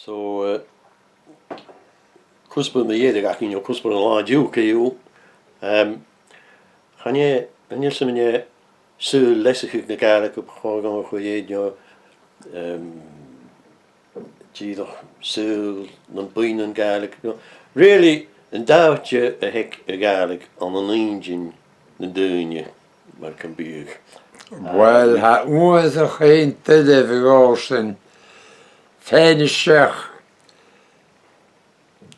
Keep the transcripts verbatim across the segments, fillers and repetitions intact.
So, eh, cuspair mu dheireadh againn, no cuspair an latha an-diugh, co-dhiù. Em, chan e, chan eil sinn a' saoil leasachadh na Gàidhlig gu chòir gu chòir, no, em, dìreach saoil nam buidhnean Gàidhlig, no. Really, an t-àite a th' aig a' Ghàidhlig ann an inntinn nan daoine, mar gum biodh. Uill, tha uair a chèin tuilleadh a dh'fhàs sin fhèin a-steach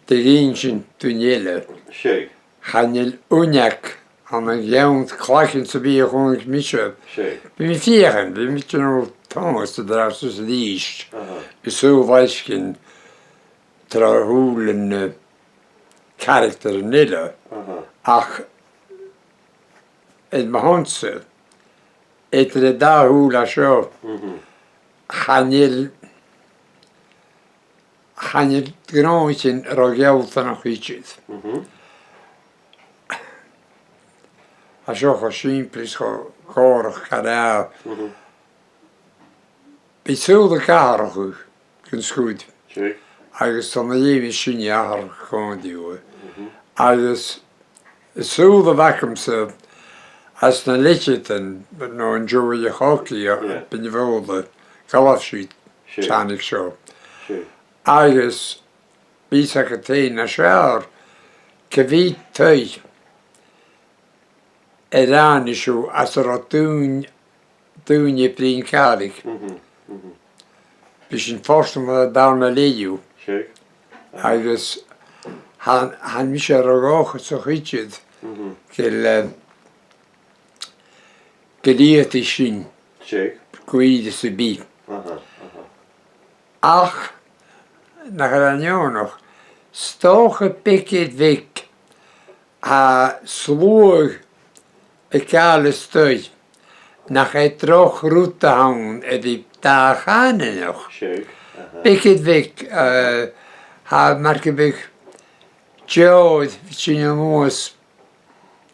do dh'inntinn duine eile. Seadh. Chan eil uinneag ann an ceann clachan sam bith a chunnaic mise. Seadh. Bidh mi a' feuchainn, bidh mi a' dèanamh tomhas an-dràsta 's a-rithist. Aha. Is saoil bha sin tro shùilean, eh, caractaran eile. Aha. Ach, air mo shon-sa, eadar an dà shùil a tha seo, mhm, chan eil, chan eil gnothaichean ro ghealltanach idir. Mhm. Tha seo cho sìmplidh 's cho gòrach, gu dearbh. Mhm. Bidh saoghal ag atharrachadh gun sgùid. Seadh. Agus tha mi a' dèanamh sin a atharrachadh còmhla riutha. Mhm. Agus an saoghal a bh' agamsa anns na leth-cheudan, no an dèidh a' chogaidh, yeah, bidh mi a' faireachdainn gu bheil sinn, seadh, a' teannadh seo. Seadh. Agus bidh sinn a' cur taing nas fheàrr, cia mheud taigh a ràinig sibh anns an robh daoine, daoine a' bruidhinn Gàidhlig. Mhm, mhm. Bidh sinn fortanach gun do dh'fhàg sinn an leth-cheud. Seadh. Agus chan, chan eil mise ro dhòchasach idir, mhm, gu bheil, eh, gu leugh sinn, seadh, gu ìre sam bith. Aha, aha. Ach, nach eil e neònach, 's dòcha beag air bheag, tha sluagh a' gabhail a-staigh nach e droch rud a th' ann a bhith dà-chànanach. Seadh, aha. Beag air bheag, eh, tha mar gum biodh deòir a' tighinn a-nuas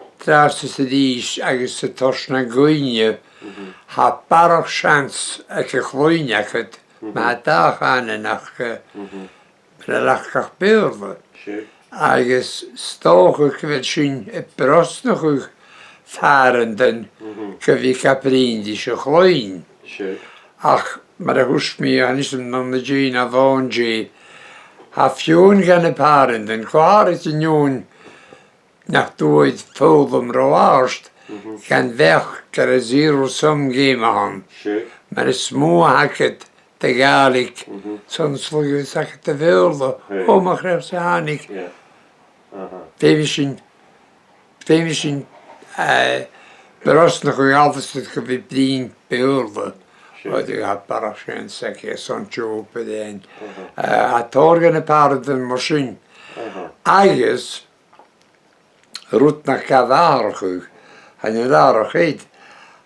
an-dràsta 's a-rithist agus a' toirt nan cuimhne, mhm, tha barrachd seans aig a' chloinn agad, mhm, ma tha e dà-chànanach, eh, mhm, mar a leagadh Beurla. Seadh. Agus 's dòcha gu bheil sinn a' brosnachadh phàrantan, mhm, gu bhith gam bruidhinn ris a' chloinn. Seadh. Ach mar a thuirt mi, chan eil fhios agam an dèan e no an dèan e, tha feadhainn dha na pàrantan, gu h-àraid an fheadhainn nach d' fhuair foghlam ro àrd, mhm, gan bheachd gur e zero sum game a th' ann. Seadh. Mar as motha a th' agad de Ghàidhlig, mhm, son sluagh a bhios agad de Bheurla, hey, o mo chreach-sa thàinig. Yeah. Aha. Feumaidh sinn, feumaidh sinn, eh, brosnachadh a' gabhail a-staigh gu bhith bruidhinn Beurla. Seadh. Oir tha barrachd seans aige airson job a dhèanamh. Aha. Eh, tha tòrr dha na pàrantan mar sin. Aha. Agus, rud nach gabh atharrachadh, chan eil atharrachadh air,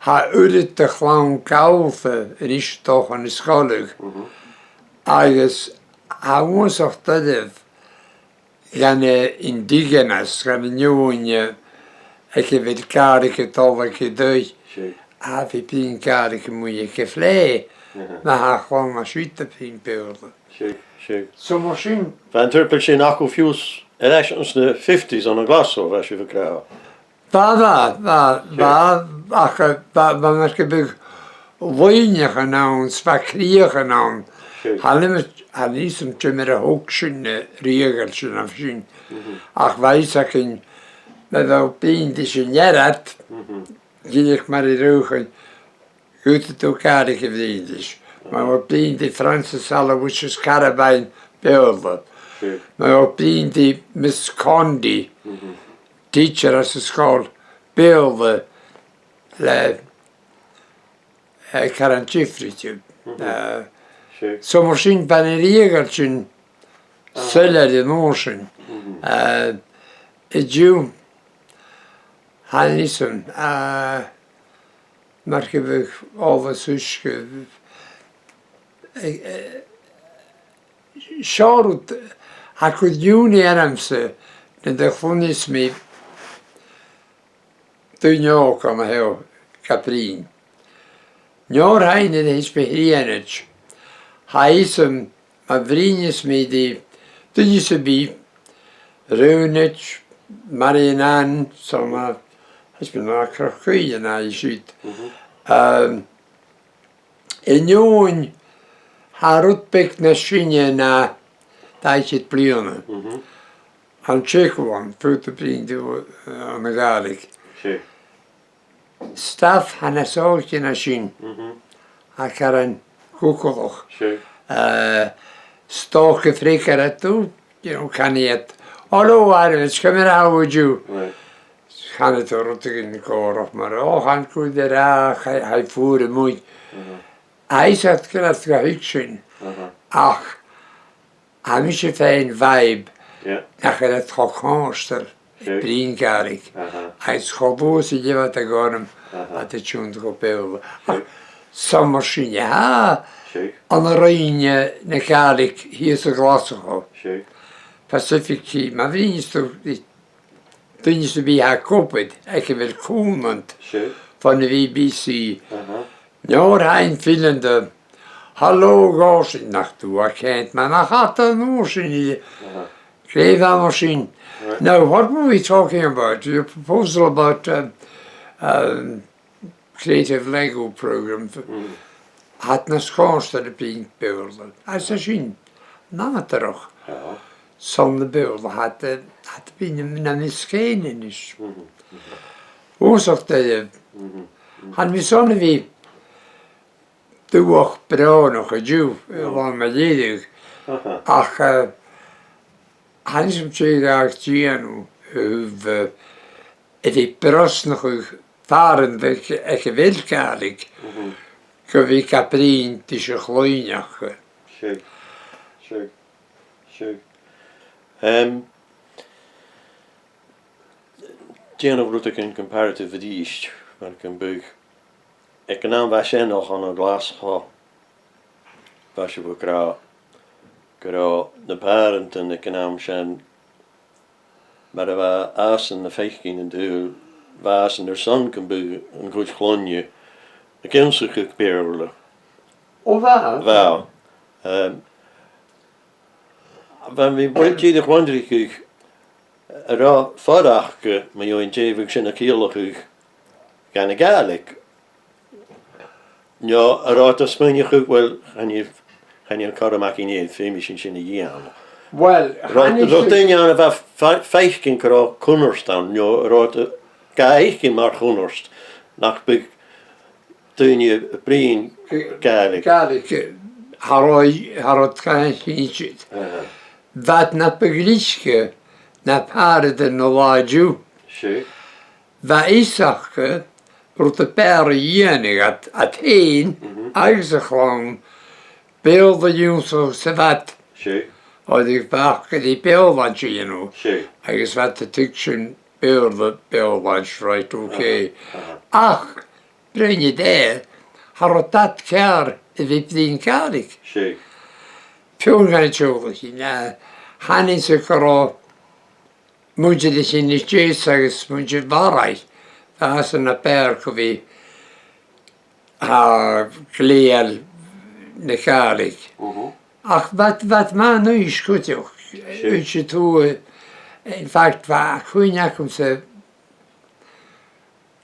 tha uiread de chlann Gallta a-nis a' dol chun na sgoile. Mhm. Agus tha uabhasach doirbh dhan an indigenous, dhan an fheadhainn aig a bheil Gàidhlig a' dol aig an taigh, seadh, a bhith a' bruidhinn Gàidhlig a-muigh aig a' phlè, aha, ma tha a' chlann a tha siud a' bruidhinn Beurla. Seadh, seadh. So mar sin. Bha an t-earball sin agaibh fiù 's air ais anns na fifties ann an Glaschu, bha sibh ag ràdh. Bha, bha, bha, seadh, bha, ach, eh, bha, bha mar gum biodh loidhnichean ann, 's bha crìochan ann. Seadh. Chan eil mi, chan eil fhios agam dè mar a thog sinn na riaghailtean sin. Mhm. Ach bha fhios againn, ma bha thu a' bruidhinn ris an fhear ud, mhm, dìreach mar a rachadh, dh'fhaodadh tu Gàidhlig a bhruidhinn ris. Ma bha thu a' bruidhinn ri Frances Aloysius Carabine, Beurla. Seadh. Ma bha thu a' bruidhinn ri Miss Condy, mhm, teacher anns an sgoil, Beurla le, eh, caran diofraichte. Mhm. Eh, seadh. So mar sin, bha na riaghailtean, aha, soilleir an uair sin. Mhm. Eh, an-diugh, chan eil fhios agam, eh, mar gum biodh eòlas uisge, eh, eh, seo rud a tha a' cur iongnadh ormsa nuair a chluinneas mi daoine òga an seo ga bruidhinn. Nuair a thàinig mi a-rithist mu thrìonaid, tha fhios agam Ma bhruidhneas mi ri duine sam bith, Raonaid, Marian Ann, 's ann a, tha mi a' smaoineachadh, Cnoc Cuiltheann a tha i siud. Ehm, an fheadhainn, tha rud beag nas sine na dà fhichead bliadhna. An t-seann, feumaidh tu bruidhinn, eh, anns a' Ghàidhlig. Staff, tha na sòilean sin. Tha caran cugallach. Eh, 's dòcha freagair thu, you know, canaidh iad, "Hello, Arvid, come here, how are you?" Canaidh tu rudeigin gòrach mar, "Oh, chan eil cùl air a, tha, tha i fuar a-muigh." Agus iad gu bheil iad ga thuigsinn. Ach tha mise fhèin a' faighinn nach eil iad cho cofhurtail a' bruidhinn Gàidhlig. Agus cho luath 's a gheibh iad a dh'fheum, tha iad a' tionndadh gu Beurla. Ach 's ann mar sin a tha, ann an roinn na Gàidhlig shìos an Glaschu. Pacific, ma bhruidhneas tu ri duine sam bith a tha ag obair aig a bheil cùmhnant bhon a' B B C. An uair sin fileanta, "Hello, Gordon, nach tu a tha ceart, man, ach tha an uair sin i, glè mhath mar sin." Now, what were we talking about? Your proposal about, um, um, Creative Lego programme. Tha iad nas cofhurtail a' bruidhinn Beurla. Agus tha sin nàdarrach. 'S ann na Beurla, tha iad, tha iad a' bruidhinn na, na measg fhèin a-nis. Uabhasach doirbh. Chan eil mi airson a bhith dubhach brònach an-diugh, eh, bhon mo dhèidh. Ach, eh, chan eil fhios agam dè tha mi a' dèanamh, eh, a bhith brosnachadh pàrantan aig, aig a bheil Gàidhlig, gu bhith ga bruidhinn ris a' chloinn aca. Seadh, seadh, seadh. Em, dèanamh rudeigin comparative a-rithist, mar gum biodh. Aig an àm a bha sin, o, ann an Glaschu, bha sibh ag ràdh gun robh na pàrantan aig an àm sin, mar a bha iadsan a' faicinn an t-saoghail, bha iadsan airson gum biodh an cuid chloinne ag ionnsachadh Beurla. O, bha? Bha. Em, bha mi dìreach a' wonderigeadh, an robh faireachdainn mu dheidhinn dè bhiodh sin a' ciallachadh dhan a' Ghàidhlig. No an robh iad a' smaoineachadh, uill, chan eil, chan eil cothrom againn, feumaidh sinn sin a dhèanamh. Uill, an robh, an robh daoine ann a bha fa-, faicinn gun robh cunnart ann, no an robh iad ga fhaicinn mar chunnart, nach biodh daoine a' bruidhinn Gàidhlig. Gàidhlig, eh, cha robh, cha robh iad ga fhaicinn idir. Bha iad na bu ghlice na pàrantan an-diugh. Bha fhios aca rud a b' fheàrr a dhèanadh iad, iad fhèin agus a' chlann, Beurla ionnsachadh sa bhad. Oir bha aca ri Beurla a dhèanamh. Agus bha iad a' tuigsinn Beurla, Beurla, right, okay. Ach, bruidhinn an-dè, cha robh dad ceàrr a bhith bruidhinn Gàidhlig. Feadhainn dhen an teaghlach sin, eh, chanainn-sa gun robh muinntir Inbhir Nis agus muinntir Bharraigh, bha iadsan na b' fheàrr gu bhith, ah, ag leughadh na Gàidhlig. Ach bha, bha iad math a-nis cuideachd. Sin. Uill, 's e tu, in fact, bha cuimhne agamsa,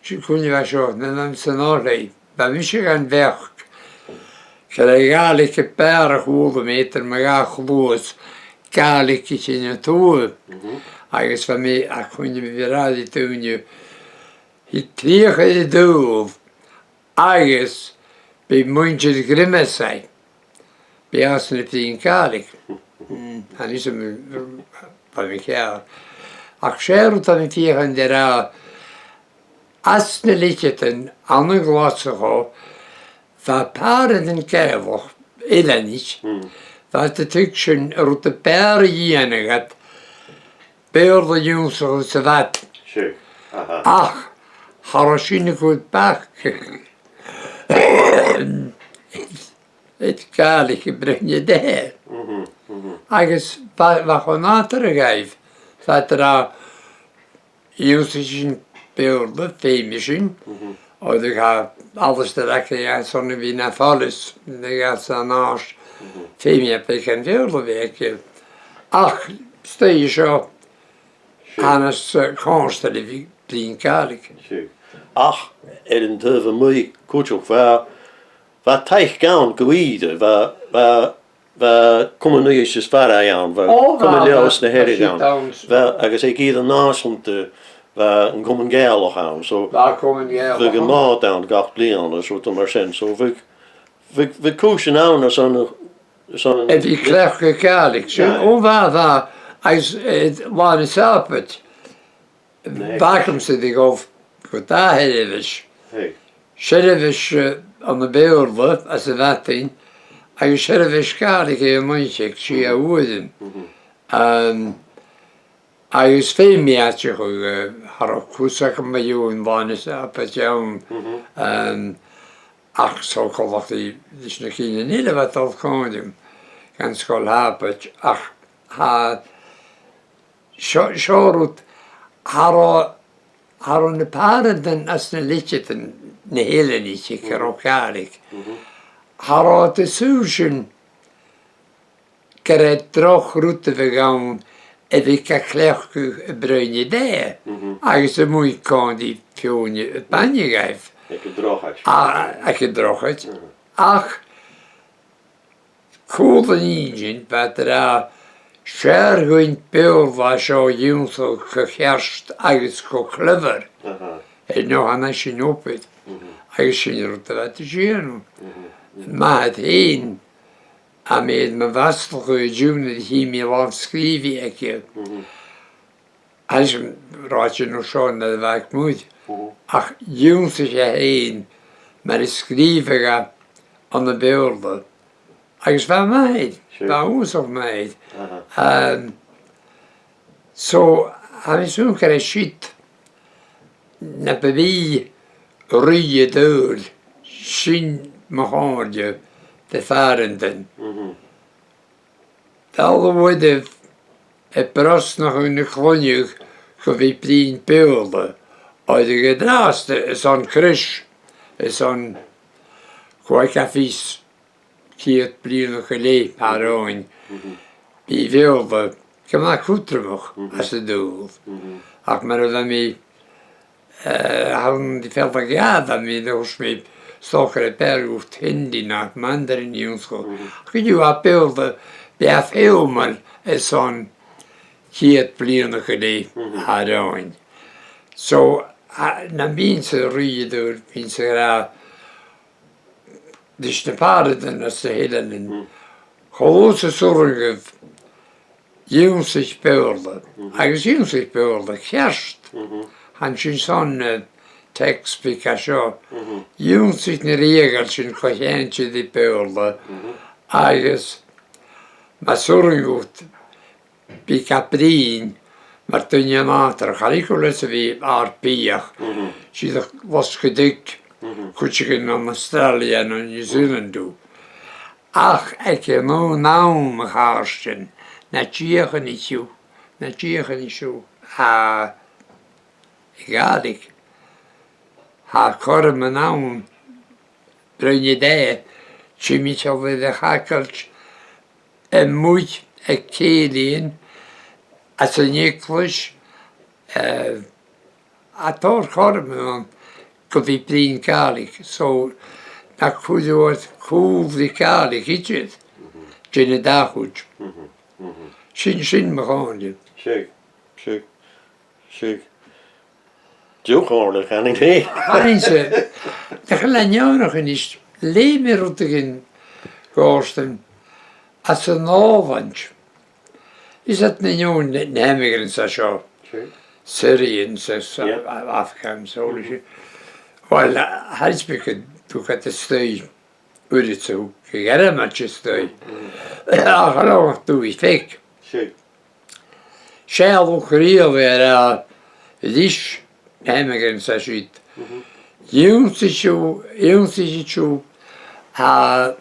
's e cuimhne a bha seo, nuair a bha mi san oilthigh, bha mise dhen bheachd gur e Gàidhlig a b' fheàrr a chuala mi eadar mo dhà chluas, Gàidhlig a' tighinn a tuath. Agus bha mi, tha cuimhne agam a bhith ag ràdh ri daoine, thig crìoch air an t-saoghal, agus bidh muinntir Ghriomasaigh, bidh iadsan a' bruidhinn Gàidhlig. Mm, chan eil fhios agam, bha mi ceàrr. Ach 's e rud a bha mi feuchainn ri ràdh, anns na leth-cheud bliadhna ann an Glaschu, bha pàrantan Gàidhealach, Eileanaich, bha iad a' tuigsinn an rud a b' fheàrr a dhèanadh iad, Beurla ionnsachadh sa bhad. Sure. Aha. Ach, cha robh sin a' cur bac air Gàidhlig a bhruidhinn an-dè. Mhm, mhm. Agus bha, bha e cho nàdarra dhaibh, bha iad ag ràdh, ionnsaichidh sinn Beurla, feumaidh sinn, mhm, oir tha Alasdair againn airson a bhith na phoileas, na gheall san àird. Mhm. feumaidh e beagan Beurla a bhith aige. Ach, 's dòcha seo, Seadh. Anns, eh, còmhradh le bhith bruidhinn Gàidhlig. Seadh. Ach, air an taobh a-muigh cuideachd, bha, bha taic ann gu ìre, bha, bha, bha Comann Uibhist is Barraigh ann, bha Comann Leòdhais na Hearadh ann. Bha, agus aig ìre nàiseanta, bha an Comann Gàidhealach ann, so bha Comann Gàidhealach, bha Mòd ann gach bliadhna, so, mar sin, so, bha, bha, bha cùisean ann airson, airson a bhith cleachdadh Gàidhlig. Sin, aye, o bha, bha, agus, eh, Là na Sàbaid. Bha agamsa ri dhol gu dà sheirbheis. Hey. Seirbheis, eh, ann am Beurla anns a' mhadainn, agus seirbheis Gàidhlig air an oidhche aig sia uairean. Mhm. Ehm, agus feumaidh mi aideachadh, eh, cha robh cus agam mu dheidhinn Là na Sàbaid ann. Mhm. Ehm, ach 's e coltach ri, ris na cinnidhean eile a bha a' dol còmhla rium, gun Sgoil Shàbaid, ach tha, seo, seo rud, cha robh, cha robh na pàrantan anns na leitir, na h-eileanan, aig an robh Gàidhlig. Mhm. Cha robh iad an dùil sin gur e droch rud a bhiodh ann a bhith ga cleachdadh am broinn an taighe, mhm, agus a-muigh còmhla ri feadhainn a b' aithne dhaibh. Aig an drochaid. A, aig an drochaid. Mhm. Ach còmhla ri sin, bha iad ag ràdh, 's fheàrr dhuinn Beurla seo ionnsachadh gu ceart agus gu clever. Aha. Air neo chan fhaigh sinn obair. Mhm. Agus sin an rud a bha iad a' dèanamh. Mhm. M' athair fhèin, tha mi air mo bhastalachadh an-diugh nuair a chì mi làn-sgrìobhaidh aige. Mhm. Agus an rud a bha seo nuair a bha e muir. Mhm. Ach dh'ionnsaich e fhèin mar a sgrìobhadh e ann am Beurla. Agus bha e math air, sure, bha e uabhasach math air. Aha. Ehm, so, tha mi a' smaoineachadh gur e siud na bu mhì ruith an t-saoghail, sin mo chomhairle do phàrantan. Mhm. Dol a-mach a' brosnachadh na cloinne gu bhith bruidhinn Beurla, oir an-dràsta, airson greis, airson còig fichead, ceud bliadhna gu leth, tha mi a' smaoineachadh, bidh Beurla gu math cudromach anns an t-saoghal. Mhm. Ach mar a bha mi, eh, ann an Fhèill Ghàidhealtachd, mi, thuirt mi, 's dòcha gur e Beurla a th' ann, no Mandarin ionnsachadh. Mhm. Ach an-diugh tha Beurla, bidh e feumail airson ceud bliadhna gu leth, tha mi a' smaoineachadh. So, a, nam bithinn-sa a' ruith an t-saoghail, bhithinn-sa ag ràdh ris na pàrantan anns na h-eileanan, cho luath 's as urrainn dhuibh, ionnsaichibh Beurla, agus ionnsaichibh Beurla ceart. Mhm. Chan e sin son na textbooks a tha seo. Mhm. Ionnsaichibh na riaghailtean co-cheangailte ri Beurla, agus mas urrainn dhut, bi ga bruidhinn mar duine nàdarra, cha leig thu leat a bhith àrd-bhitheach, 's e do losgadh, cuideigin ann an Astràilia no New Zealand thu. Ach aig an aon àm, a chàirdean, na dìochuimhnich sibh, na dìochuimhnich sibh, a, a' Ghàidhlig, tha cothrom ann, broinn an taighe, timcheall air a' chagailt, a-muigh aig cèilidhean, anns an eaglais, eh, tha tòrr chothroman ann gu bhith bruidhinn Gàidhlig, so na cuir thu cùl ri Gàidhlig idir, dèan an dà chuid. Mhm, mhm. Sin, sin mo chomhairle. Seadh, seadh, seadh. Deagh chomhairle, chanainn-sa. Chanainn-sa. Nach eil e neònach a-nis, leugh mi rudeigin, a chàirdean, às an Òlaind. Is iad na, na, na h-immigrants a tha seo. Sure. Syrians, is, yeah, Af-, Afghans, all this. Well, a, tha fhios agam gun tug iad a-staigh uiread 's a thug Gearmailtich a-staigh. Mm. Ach a-mhàin, tha thu a' faicinn. Sure. Seall, a charaid, air a, ris na h-immigrants a tha siud. Mhm. Dh'ionnsaich thu, dh'ionnsaich thu, a,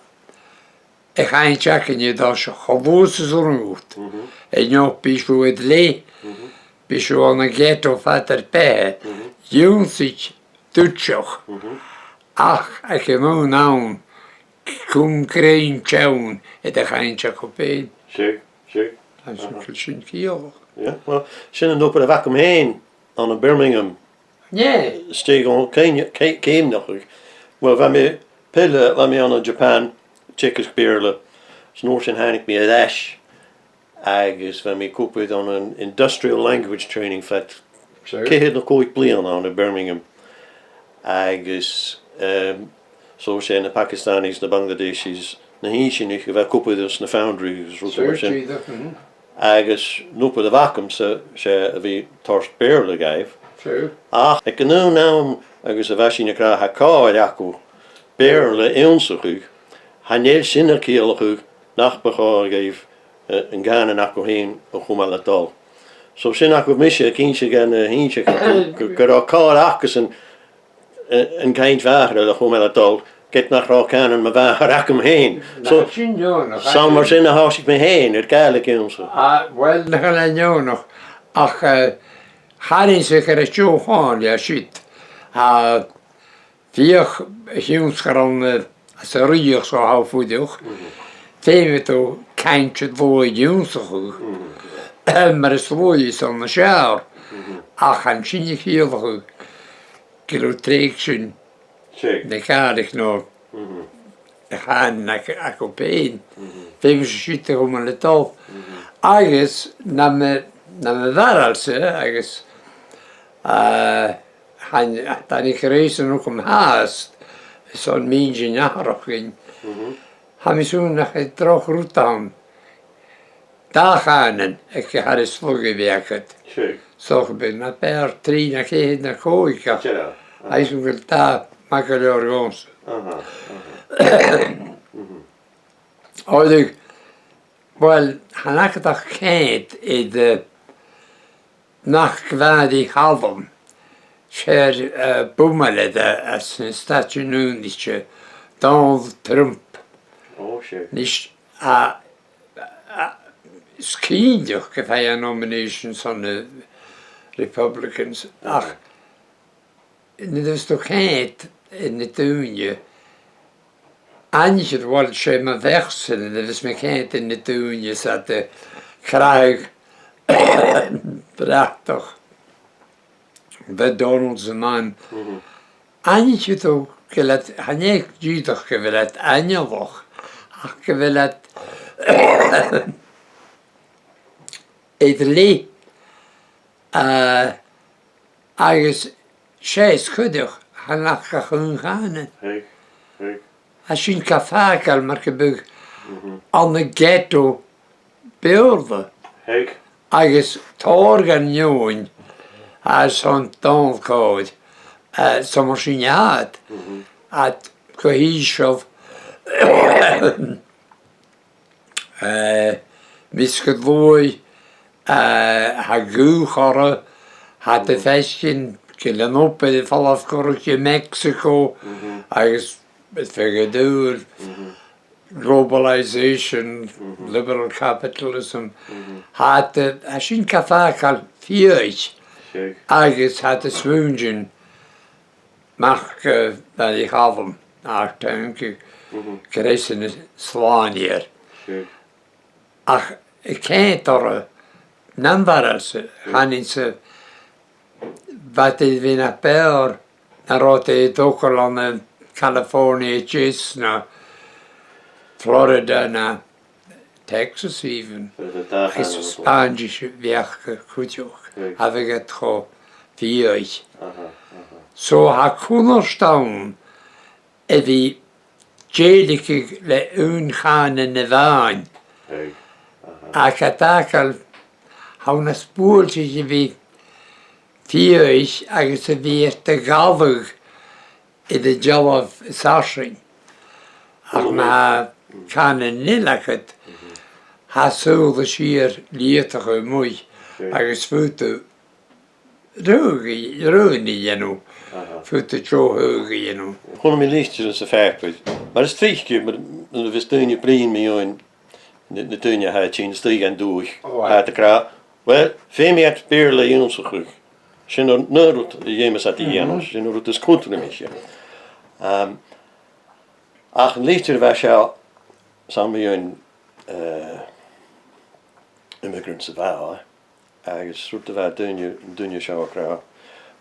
a' chainnt againne a tha seo cho luath 's as urrainn dhut. Mhm. An-diugh bidh sibh air leth, mhm, bidh sibh ann an ghetto fad ur beatha. Mhm. Dh'ionnsaich Duitseach. Mhm. Ach aig an aon àm, cùm grèim teann air a' chainnt aca fhèin. Seadh, seadh. Tha sin, aha, sin ciallach. Yeah, well, sin an obair a bh' agam fhèin ann am Birmingham. Yeah. Stèidh gun ceum-, ce-, ceumnachadh. Well, bha mi peile, bha mi ann an Japan, teagasg Beurla. 'S an uair sin thàinig mi air ais agus bha mi ag obair ann an industrial language training fad, sure, ceithir no còig bliadhna ann am Birmingham. Agus, um, so 's e na Pakistanis, na Bangladeshis, na h-Innseanach a bha ag obair anns na foundries agus rud mar sin. Sure, tìde, mhm. Agus an obair a bh' agamsa, 's e a bhith a' toirt Beurla dhaibh. Sure. Ach aig an aon àm agus a bha sinn ag ràdh, tha còir agaibh Beurla ionnsachadh, chan eil sin a' ciallachadh nach bu chòir dhuibh, eh, an cànan agaibh fhèin a chumail a' dol. So sin agaibh mise ag innse dha na h-Innseachaidh gu, gu, gun robh còir acasan, eh, an cainnt mhàthar a chumail a' dol, ged nach robh cànan mo mhàthar agam fhèin. So, sin neònach, 's ann mar sin a thòisich mi fhèin air Gàidhlig ionnsachadh. Ah, well, nach eil e neònach, ach, eh, tha mi a' smaoineachadh gur e deagh chànan a tha siud. Ah, feuch, a' tighinn sgaran, eh, às an rìoghachd seo a tha thu a' fuireach, feumaidh tu cainnt an luaidh ionnsachadh, mar as luaithe 's ann as fheàrr, ach chan e sin a' ciallachadh gu bheil thu a' trèigsinn na Gàidhlig no a' chànan ag-, agaibh fhèin. Feumaidh sibh siud a chumail a' dol. Agus nam, nam bharail-sa, agus, ah, chan, tha an greis agam fhathast, 's ann mìneachadh sin a th' agam. Tha mi a' smaoineachadh nach e droch rud a th' ann dà chànan aig a' char as lugha a bhith agad. Seadh. So gum bi na b' fheàrr trì no ceithir no còig, ach tha mi a' smaoineachadh gu bheil dà math gu leòr dhòmhsa. Aha, aha. Oir, well, chan fhaca mi ach ceud air, eh, mac Mhàiri Chaluim, 's e, eh, bumail aige anns na Stàitean Aonaichte, Donald Trump. Ò, seadh. Nis, a, a, 's cinnteach gum faigh e nomination son na Republicans, ach nuair a bhios tu a' coimhead air na daoine, aithnichear, uill, 's e mo bheachd-sa, nuair a bhios mi a' coimhead air na daoine 's iad a' crathadh bratach bho Donald 's a man. Aithnichear tu gu bheil iad, chan e dìreach gu bheil iad aineolach, ach gu bheil iad air leth, eh, agus 's e as coireach, chan fhaca ach aon chànan. Tha sin gu fàgail mar gum biodh ann an ghetto Beurla. Agus tòrr dhen fheadhainn airson Dòmhnall Còir, eh, 's ann mar sin a tha iad. Iad gu h-ìosal, eh, measgachadh luaidh, eh, tha gaoth orra, tha iad a' faicinn gu bheil an obair a' falbh gu ruige Mexico, agus is feadhainn eile, globalisation, liberal capitalism. Tha iad, tha sin gu fàgail fiadhaich, agus tha iad a' smaoineachadh mac, eh, Mhàiri Chaluim, ar taing, gur e sin as slàinte. Ach a' coimhead orra nam bharail-sa, chanainn-sa, bha iad air a bhith na b' fheàrr nan robh iad a' togail ann an California a Deas no Florida no Texas even. Agus Spàinntis a bh' aca cuideachd, a bhiodh iad cho fiadhaich. So tha cunnart ann a bhith dèiligeadh le aon chànan a-mhàin. Ach a dh'fhaicinn, tha thu nas buailtiche a bhith fiadhaich agus a bhith air do ghabhail air an dealbh as fharsaing. Ach ma tha cànan eile agad, tha saoghal as fheàrr leudachadh a-muigh agus faodaidh tu roghainn, roghainn a dhèanamh, faodaidh tu deagh thodhchail a dhèanamh. Chunnaic mi litir anns a' phàipear, mar as trice, mar, nuair a bhios daoine a' bruidhinn mu dheidhinn na, na daoine a tha a' tighinn a-staigh dhan dùthaich, tha iad ag ràdh, uill, feumaidh iad Beurla ionnsachadh. Sin an, an aon rud a dh'fheumas iad a dhèanamh, sin an rud as cudromaiche. Am, Ach an litir a bha seo, 's ann mu dheidhinn, eh, immigrants a bha e, agus rud a bha daoine, daoine seo ag ràdh,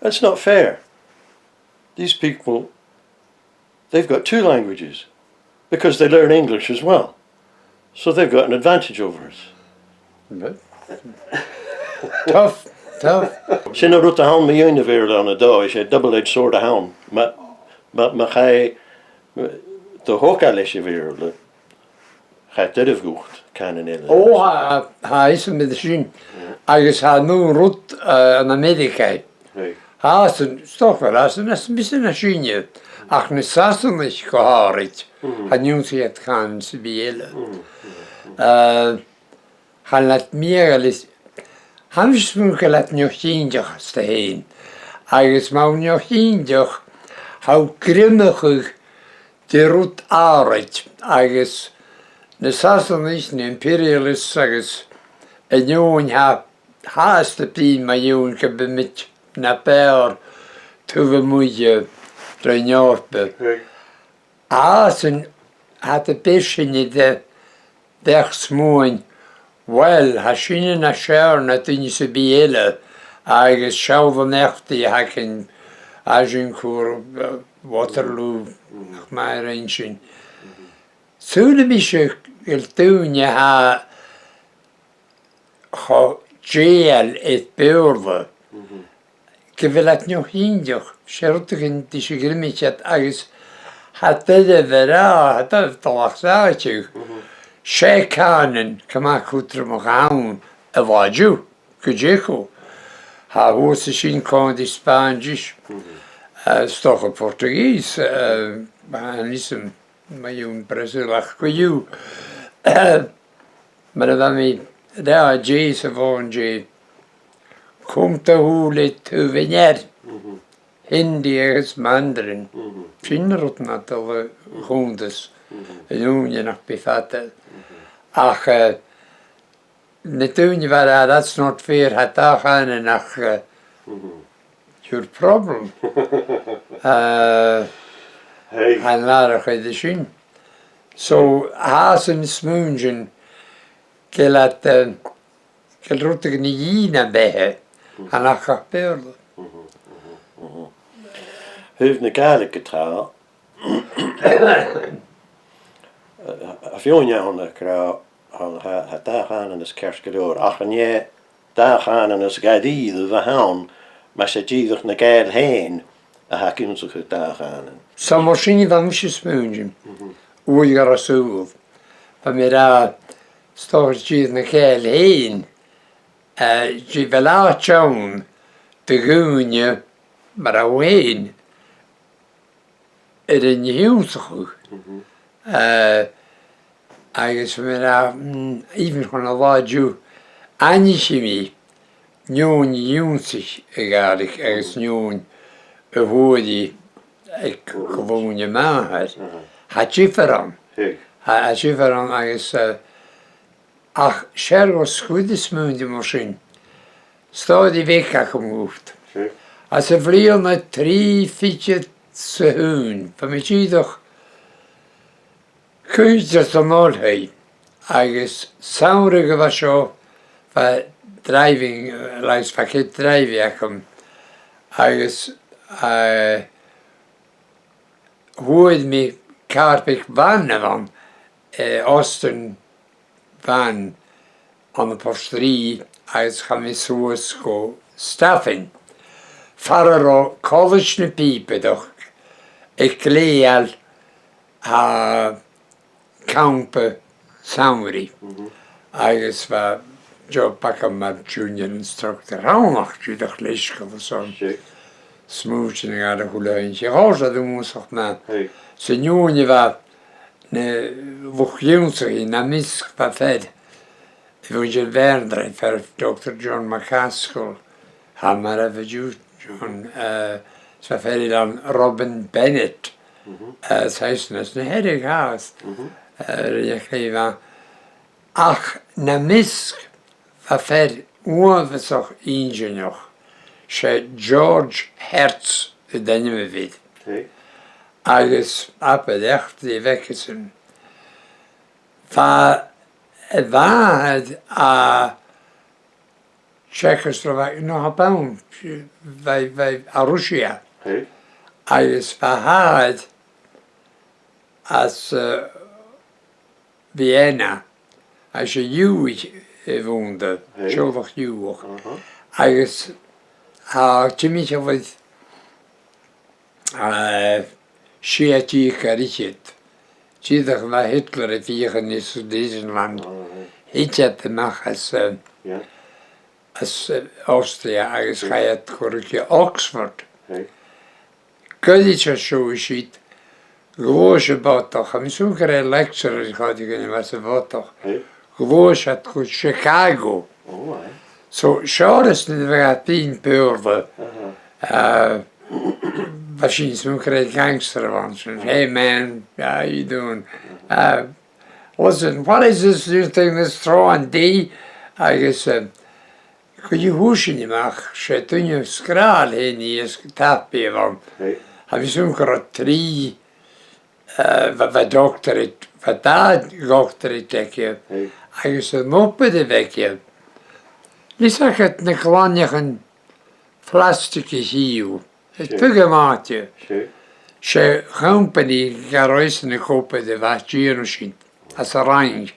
"That's not fair. These people, they've got two languages, because they learn English as well. So they've got an advantage over us." Tough, tough. Sin an rud a th' ann mu dheidhinn a' Bheurla ann an dòigh, 's e double-edged sword a th' ann. Ma, ma, ma chaidh do thogail leis a' Bheurla, chaidh doirbh dhut cànan eile. Ò, tha, tha fhios agam air sin. Agus tha an aon rud, eh, ann an Ameireagaidh. Tha sin, 's dòcha, tha sin, tha sin, bidh sin nas sine. Ach na Sasanaich gu h-àraid, chan ionnsaich iad cànan sam bith eile. Eh, chan eil iad mì-, chan eil is, tha mise a' smaoineachadh gu bheil iad neo-chinnteach asta fhèin. Agus ma tha thu neo-chinnteach, tha thu a' greimeachadh de rud àraid, agus na Sasanaich, na imperialists agus an fheadhainn tha, tha asta bruidhinn mu dheidhinn gum bi muid na b' fheàrr taobh a-muigh, eh, den Eòrpa. Tha sin, tha iad a' bhith sin de, de bheachd-smuain, uill, tha sinne nas fheàrr na duine sam bith eile, agus seall an eachdraidh a th' againn, a' sin cùl, eh, Waterloo, ach mar a rinn sinn. Saoilidh mise gu bheil daoine a tha cho dèidheil air Beurla, gu bheil iad neo-chinnteach, 's e rudeigin ris a greimeas iad agus tha iad air a bhith ag ràdh, tha iad air a bhith a' dol a dh'fhaicinn. 'S e cànan gu math cudromach a th' ann an-diugh, gu dearbh. Tha shuas an sin còmhla ri Spàinntis, eh, 's dòcha Portuguese, eh, chan eil fhios agam mu dheidhinn Brazil ach co-dhiù. Mar a bha mi ag ràdh, dè 's a bh' ann, dè, cunntadh thu le taobh an ear, Hindi agus Mandarin. Sin an rud a tha dol a chunntas an ùine nach bi fada. Ach, eh, na daoine a bha ag ràdh, "That's not fair, tha dà chànan ach, eh, your problem." Eh, an làrach air sin. So, tha sin a' smaoineachadh gu bheil iad, eh, gu bheil rudeigin a dhìth nam beatha, an ach ach Beurla. Thaobh na Gàidhlig a tha, a, a, a' feuchainn ann ag ràdh, tha, tha, tha dà chànan as ceart gu leòr, ach an e dà chànan as gàidheil a bh' ann, mas e dìreach na Gàidheil fhèin a tha ag ionnsachadh dà chànan? 'S ann mar sin a bha mise a' smaoineachadh, uair gu robh sùil. Bha mi ag ràdh, 's dòcha dìreach na Gàidheil fhèin, eh, dè bheil àite ann do dhaoine mar thu fhèin, air an ionnsachadh. Eh, agus bha mi ag ràdh, mm, even chun an latha an-diugh, aithnichidh mi an fheadhainn a dh'ionnsaich a' Ghàidhlig agus an fheadhainn a fhuair i aig co-dhùin a màthar. Tha diofar ann. Tha, tha diofar ann agus, eh, ach 's fheàrr dhomh sguir a smaoineachadh mar sin. Stòiridh bheag agam dhut. Anns a' bhliadhna trì fichead 's a h-aon, bha mi dìreach cuide san oilthigh, agus samhradh a bha seo, bha driving, eh, license, bha cead driving agam, agus, eh, fhuair mi càr beag, van a bh' ann, eh, Austin van ann am Port Rìgh agus chaidh mi suas gu Stafainn, far an robh Colaisde na Pìobaireachd a' gleidheil, eh, campa samhraidh. Agus bha job agam mar junior instructor, rannach dìreach leisgeul airson smaointean a ghabhail a h-uile h-oidhche. Chòrd e rium uabhasach math. 'S an fheadhainn a bha na luchd-ionnsachaidh nam measg, bha fear a bh' ann an Inbhir Nis, fear Doctor John MacAsgaill, tha e mar a bha John, eh, 's bha fear eile ann, Robin Bennett, eh, 's e esan às na Hearadh a tha e, eh, rinn e clèibh ann. Ach nam measg, bha fear uabhasach inntinneach, 's e George Hertz an t-ainm a bh' air. agus abair eachdraidh a bh' aigesan. Bha, bha iad à Czechoslovakia, no, bha iad ann, bha, bha iad à Ruisia. Agus bha iad às, eh, Vienna, agus 's e Iùdhaich a bh' annta, teaghlach Iùdhach. Agus, ah, timcheall air, eh, sia deug air fhichead, dìreach nuair a bha Hitler a' feuchainn ri Sudetenland, thill iad a-mach às, eh, às, eh, Austria agus chaidh iad gu ruige Oxford. Goirid an seo is iad, ghluais am bodach, tha mi a' smaoineachadh gur e lecturer a choisich an uair sin am bodach. Ghluais iad gu Chicago. So, Seòras, nuair a bha e a' bruidhinn Beurla, eh, bha sinn a' smaoineachadh gur e gangster a bh' ann. "Hey man, how you doing? Uh, listen, what is this new thing, this throw on D?" Agus, eh, Chaidh a h-uile sìon a-mach, 's e duine sgràthail fhèin a bh' ann, is tapaidh a bh' ann. Tha mi a' smaoineachadh gun robh trì, eh, bha, bha doctorate, bha dà dhoctorate aige, agus an obair a bh' aige, leis a' cheart na glainneachan plastic a chì thu. Is beag a bh' ann. 'S e companaidh gun robh esan ag obair a bha a' dèanamh sin, às an Fhraing.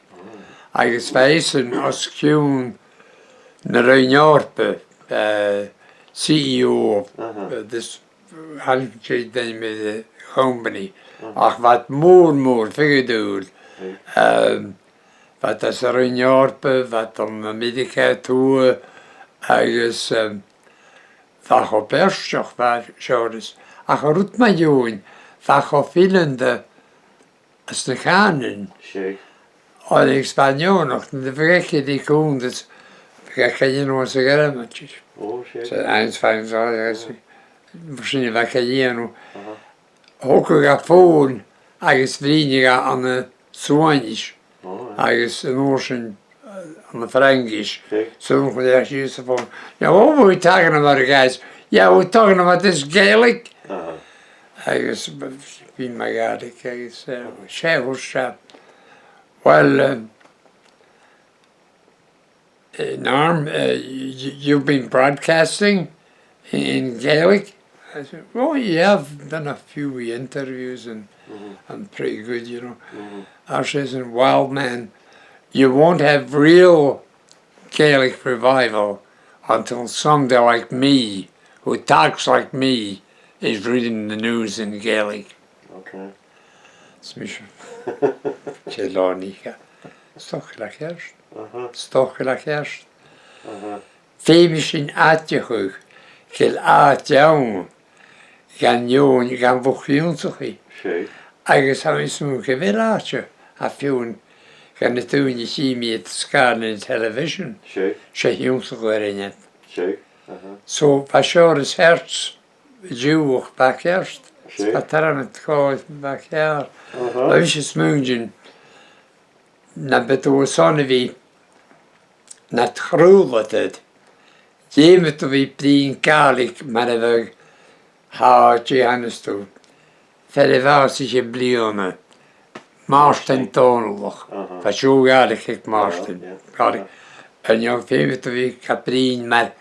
Agus bha esan os cionn na Roinn Eòrpa, eh, C E O of, eh, this, chan eil cuimhne agam air a' chompanaidh. Ach bha iad mòr, mòr, ficheadúil. Ehm, bha iad às an Roinn Eòrpa, bha iad ann an Ameireagaidh a Tuath, agus, ehm, bha e cho beairteach, bha Seòras. Ach an rud mu dheidhinn, bha e cho fileanta anns na cànain. Oir agus bha e neònach, nuair a bhiodh aige ri cunntadh, bhiodh e ga dhèanamh anns a' ghràmair. So, agus bha e, agus mar sin a bha e ga dhèanamh. Thogadh e fòn agus bhruidhneadh e ann an Suainnis agus an uair sin, eh, ann am Fraingis. So, nuair a chunnaic e sìos a' fòn, "Now, what were we talking about, guys? Yeah, we're talking about this Gaelic." Agus b-, bha mi Gàidhlig agus, eh, 's e thuirt e, "Well, eh, eh, Norm, eh, y-, y-, you've been broadcasting in, in Gaelic?" I said, "Oh, yeah, I've done a few interviews and I'm pretty good, you know." Ars esan, "Well, man, you won't have real Gaelic revival until somebody like me, who talks like me, is reading the news in Gaelic." Is mise, "Dè leanaidh e? 'S dòcha gu bheil e ceart. 'S dòcha gu bheil e ceart." Feumaidh sinn aideachadh gu bheil àite ann dhan fheadhainn, dhan luchd-ionnsachaidh. Agus tha mi a' smaoineachadh gu bheil àite, a' faighinn dha na daoine a chì mi air sgàth na television. 'S e ionnsachadh a rinn iad. So, bha Seòras Hertz, Diùc, bha e ceart. Bha e tarraingeach, bha e ceart. Bha mise a' smaoineachadh, nam biodh tu airson a bhith nad chraoladh, dè mu do bhith bruidhinn Gàidhlig mar a bha, tha, dè chanas tu, fear a bha às a' chiad bhliadhna, Màrtainn Dòmhnallach. Bha deagh Ghàidhlig aig Màrtainn. Gàidhlig. An e feumaidh tu bhith ga bruidhinn mar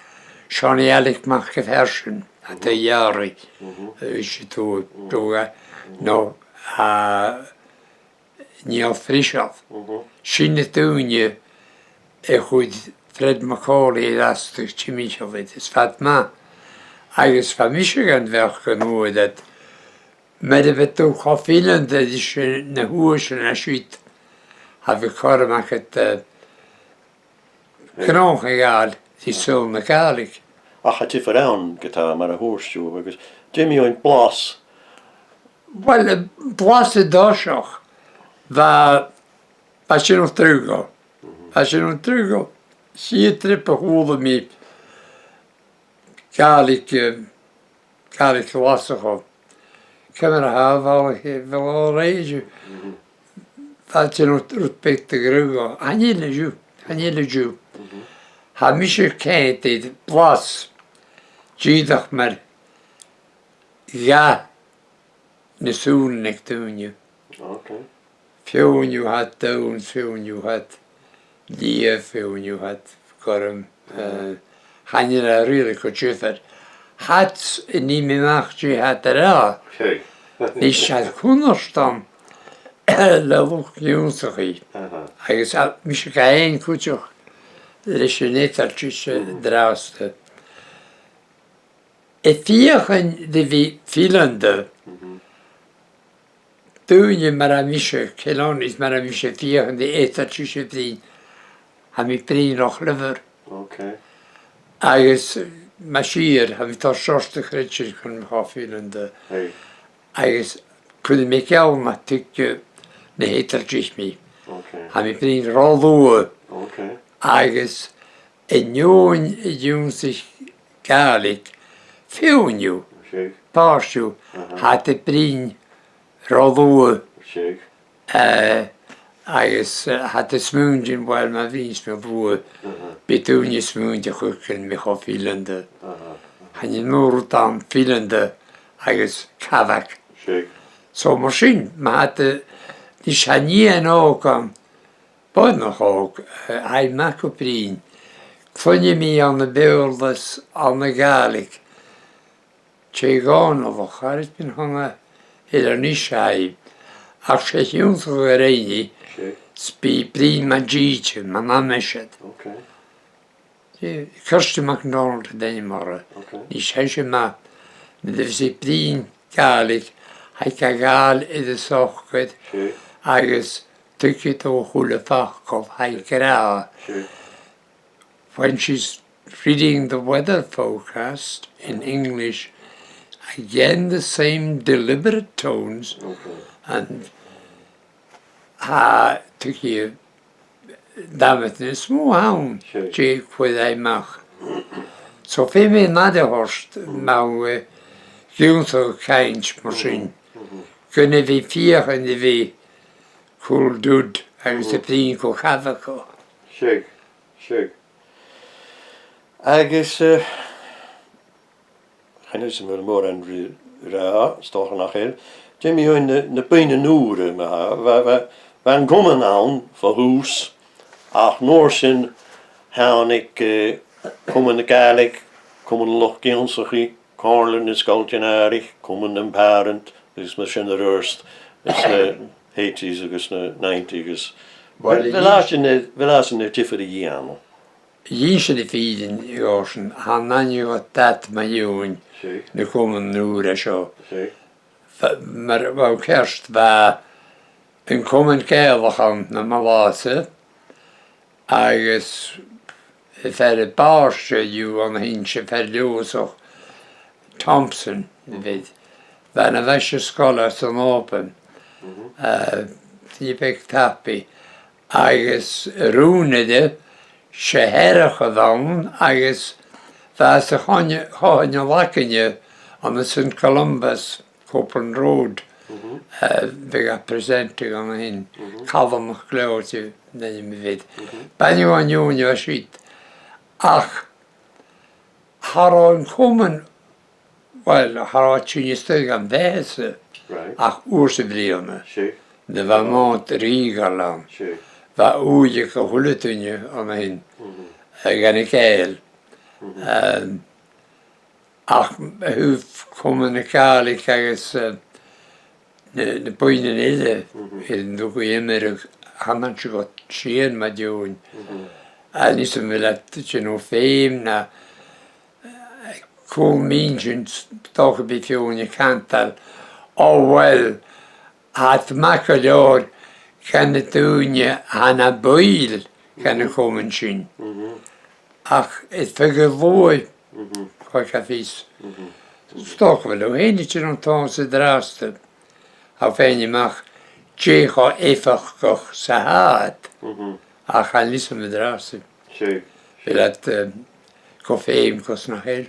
Seonaidh Ailig Mac a' Phearsain, a tha a' dèanamh, eh, is e tu, tu, eh, no, a, Niall Friseal. Sin na daoine a chuir Fred Macaulay air ais timcheall air, is fad math. Agus bha mise gan bheachd an uair ud, mura biodh tu cho fileanta ris na h-uaislean a tha siud, cha bhiodh cothrom agad, eh, gnothach a ghabhail ri saoghal na Gàidhlig. Ach tha diofar ann, ge-tà, mar a thuirt thu, agus dè mu dheidhinn blas? Uill, eh, blas an toiseach, bha, bha sin an truagh. Bha sin an truagh. Siud triop a chuala mi Gàidhlig, eh, Gàidhlig Ghlaschu. Ciamar a tha a' bhalach, a' bhalach rèidh. Fàilte no rud beag de ghruaidh. Chan eil an-diugh, chan eil an-diugh. Tha mise a' coimhead air blas dìreach mar dhà na sùilean aig daoine. Ok. Feadhainn dhiubh tha iad donn, feadhainn dhiubh tha iad liath, feadhainn dhiubh tha iad gorm. Eh, chan eil e really gu diofar. Tha iad, nì mi a-mach dè tha iad ag ràdh. Seadh. Nì, 's e cunnart a th' ann le luchd-ionnsachaidh. Aha. Agus a, mise ga fhaighinn cuideachd leis an eadar-dheis an-dràsta. A' feuchainn ri bhith fileanta, daoine mar a tha mise, Ceylonese, mar a tha mise a' feuchainn ri eadar-dheis a bhruidhinn, tha mi a' bruidhinn ro chlever. Ok. Agus, eh, mas fhìor, tha mi a' toirt seòrsa de chreideamh gun robh mi cho fileanta. Agus cuiridh mi geall nach tuig, eh, na h-eadar-deis mi. Ok. Tha mi a' bruidhinn ro luath. Ok. Agus an fheadhainn a dh'ionnsaich Gàidhlig, feadhainn dhiubh, seadh, pàirt dhiubh, aha, tha iad a' bruidhinn ro luath. Seadh. Eh, agus, eh, tha iad a' smaointinn, uill, ma bhruidhinn mi luath, aha, bidh daoine a' smaointinn gun robh mi cho fileanta. Aha. Chan eil mòran rud ann fileanta agus cabhag. Seadh. So mar sin, ma tha iad, eh, nis tha nighean òg ann, boireannach òg, eh, tha i math gu bruidhinn. Cluinnidh mi ann am Beurla 's ann an Gàidhlig. Tè Dhòmhnallach, chan eil fhios agam an e Inbhir Nis a th' ann. Ach 's e ionnsachadh a rinn i, seadh, 's bidh i a' bruidhinn mun tìde, mun aimsir. Ok. Eh, Kirsty MacDonald an t-ainm oirre. Ok. Nis, tha i math, nuair a bhios i a' bruidhinn Gàidhlig, tha i ga ghabhail air a socair, seadh, agus tuigidh tu a h-uile facal a tha i ag ràdh. Seadh. When she's reading the weather forecast in English, again the same deliberate tones, ok, and tha, tuigidh tu, dà mhionaid is motha ann, seadh, dè chuir i a-mach. So feumaidh mi an aire a thoirt, ma tha, eh, ionnsachadh a' cainnt mar sin. Mhm. Gun a bhith a' feuchainn ri bhith cùl-dubh agus a' bruidhinn cho cabhag. Seadh, seadh. Agus, eh, chan eil fhios agam a bheil mòran ri ràdh, 's dòcha nach eil. Dè mu dheidhinn na, na buidhnean ùra, ma-thà, bha, bha, bha an comann ann bho thùs, ach an uair sin thàinig, eh, Comann na Gàidhlig, Comann an Luchd-Ionnsachaidh, Comhairle nan Sgoiltean-àraich, Comann nam Pàrant, agus mar sin air adhart, anns na eighties agus na nineties agus... Uill, a bheil fhios agad, a bheil fhios agad an diofar a dhèanamh? Dh'inns mi na fìrinn dhòmhsa, chan aithne dhomh dad mu dheidhinn, seadh, na comainn ùra seo. Seadh. Bha, mar a bha ceart, bha an Comann Gàidhealach ann nam bheatha-sa, agus am fear a b' àirde dhiubh an sin, 's e fear Leòdhasach, Thompson a bh' air. Bha e na mhaistreadh-sgoile san Òban, eh, duine beag tapaidh, agus a rùnaire, 's e Earrach a bh' ann, agus bha e sa choin-, Coinneal Againne ann an Saint Columba's, Copeland Road, eh, bhiodh e presenting an sin, Calum MacLeòid an t-ainm a bh' air. B' ainm a bh' ann an Eòin a bha siud. Ach cha robh an comann, uill, cha robh e a' tighinn a-steach dhan bheatha-sa ach uair sa bhliadhna. Nuair a bha am Mòd Rìoghail ann. Bha ùidh aig a h-uile duine an sin, eh, dhan a' Ghàidheal. Ehm, Ach a thaobh Comann na Gàidhlig agus, eh, na, na buidhnean eile, air an dùthaich iomradh, chan eil sinn gu sìon mu dheidhinn. Chan eil fhios agam a bheil iad a' dèanamh feum no, eh, cùl mìneachadh, 's dòcha gum bi feadhainn a' cantainn, o uill, tha iad math gu leòr dha na daoine a tha na buill dhan a' chomann sin. Ach air feadh a' bhùirn, chan eil fhios. 'S dòcha gu bheil thu fhèin a' dèanamh an t-òran sin an-dràsta. Tha thu a' faighinn a-mach dè cho eifeachdach 's a tha iad. Ach chan eil fhios agam an-dràsta. Bheil iad, eh, gu feum gus nach eil.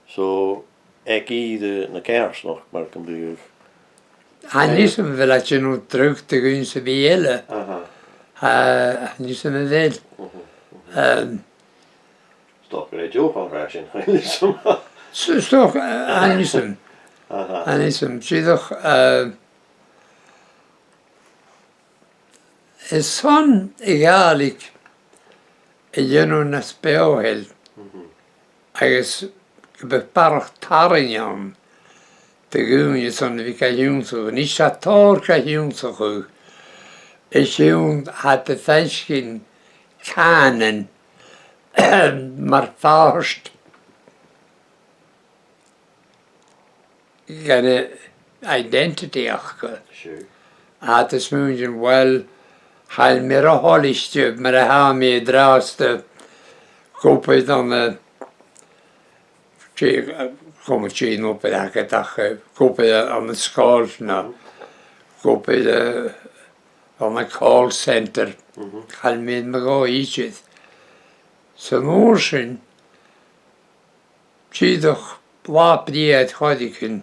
So, aig ìre na coimhearsnachd, mar gum biodh. Chan eil fhios agam a bheil iad a' dèanamh dragh de dhuine sam bith eile. Tha, chan eil fhios agam a bheil. Ehm, 'S dòcha gur e deagh chothrom a tha sin, chan eil fhios agam. 'S, 's dòcha, eh, chan eil fhios agam. Aha. An e sin dìreach, eh, is ann a' Ghàidhlig a dhèanamh nas beothail, mhm, agus gum bi barrachd tarraing ann do dhaoine airson a bhith ga h-ionnsachadh. Nis, tha tòrr ga h-ionnsachadh, is ann a tha iad a' faicinn cànan mar phàirt dhen an identity aca. Sure. Agus tha iad a' smaoineachadh, uill, chan eil mi ro thoilichte mar a tha mi an-dràsta, ag obair ann an, dè, coma dè an obair agad ach, eh, ag obair ann an sgoil no ag obair, eh, ann an call centre. Mhm. Chan eil mi mu dhòigh idir. San uair sin, dìreach latha brèagha air choreigin,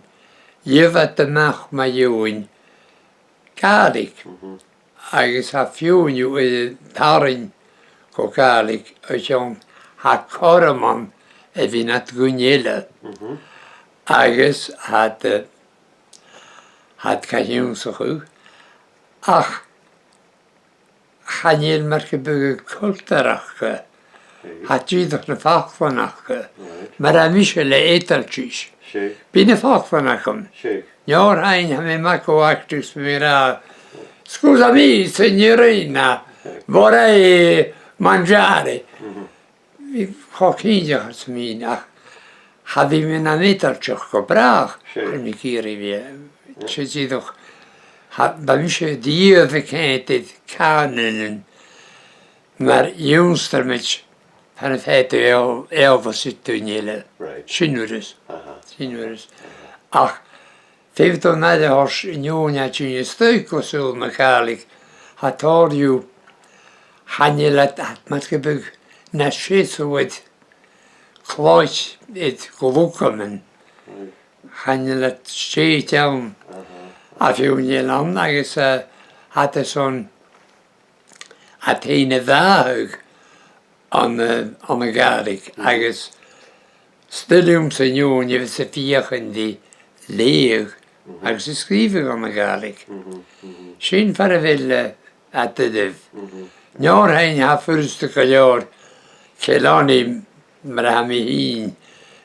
gheibh iad a-mach mu dheidhinn Gàidhlig. Mhm. Agus tha feadhainn dhiubh air an tarraing gu Gàidhlig, a chionn tha cothrom ann a bhith nad dhuine eile. Mhm. Agus tha iad, eh, tha iad ga h-ionnsachadh. Ach chan eil mar gum biodh cultar aca. Right. Tha dìreach na faclan aca. Right. Mar a tha mise le eadaltais. Sure. Bidh na faclan agam. Sure. An uair sin tha mi math gu actus, bidh mi ag ràdh, "Scusami, signorina, vorrei mangiare." Mhm. Bha mi cho cinnteach às a' mhìneachadh, cha bhi mi nam eadaltach gu bràth, sure, chan eil mi ag iarraidh a bhith, yeah, 's e dìreach, tha, bha mise a-riamh a' coimhead air cànanan mar ionnsramaid far am faigheadh tu eòl-, eòlas air daoine eile. Right. Sin an uair sin. Aha. Sin an uair sin. Aha. Ach feumaidh tu an aire a thoirt an fheadhainn a tha tighinn a-steach gu saoghal na Gàidhlig, tha tòrr dhiubh, chan eil iad, iad mar gum biodh nas seasamh air cloich air glugaman. Right. Chan eil iad stèidhichte ann. Aha. A bheil feadhainn eile ann agus, eh, tha iad airson a' tighinn a bhàthadh ann an, ann an Gàidhlig, agus 's toil leamsa an fheadhainn a bhios a' feuchainn ri leughadh, mhm, agus a' sgrìobhadh ann an Gàidhlig. Mhm, mhm. Sin far a bheil, eh, iad a-riamh. Mhm. An uair sin tha e furasta gu leòr, Ceylani, mar a tha mi fhìn,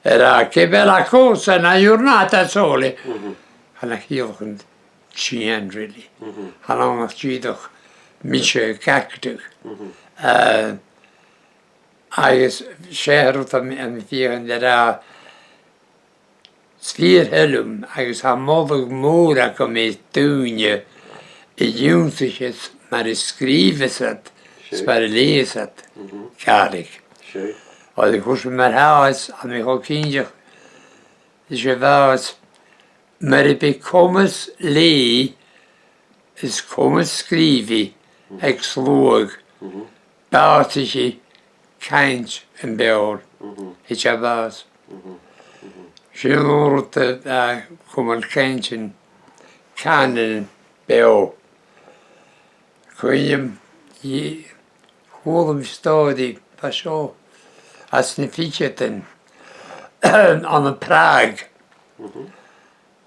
ag ràdh, "Che bella cosa, una giornata sole." Mhm. Chan eil e a' ciallachadh dìon, really. Mhm. Chan ann ach dìreach mise ag actadh. Mhm. Eh, agus 's e an rud a tha mi, a tha mi a' feuchainn ri ràdh, 's fìor thoil leam, agus tha moladh mòr agam air daoine a dh'ionnsaich mar a sgrìobhas iad, 's, sure, mar a leughas iad, mhm, Gàidhlig. Sure. Oir a' chuairt mar a tha e, tha mi cho cinnteach, 's e bha e, mura bi comas leughadh is comas sgrìobhaidh, mhm, aig sluagh, mhm, bàsaicheadh cainnt am beòil. Mhm. Thèid e a bhàs. Mhm. Mhm. Sin an rud a, a chumail cainnt an cànanan beò. Cuimhne agam, chuala mi stòiridh, bha seo anns na ficheadan, ann am Prague. Mhm.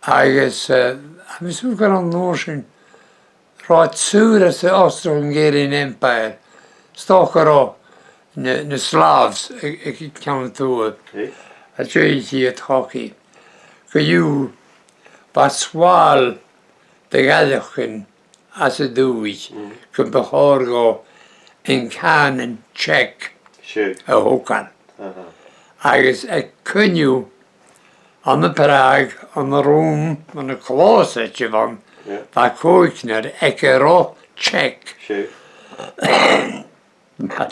Agus, eh, tha mi a' smaoineachadh gur ann an uair sin, robh iad saor às an Austro-Hungarian Empire, 's dòcha gun robh na, na Slavs aig, aig an ceann a tuath, eh, a' dèanamh a' chogaidh. Co-dhiù, bha sùil de Ghàidhealach anns an dùthaich, mm, gum bu chòir dhomh an cànan Czech, sure, a thogail. Aha. Agus aig coinneamh ann am Prague, ann an rùm, ann an closet a bh' ann, yeah, bha còignear aig an robh Czech. Sure. Mar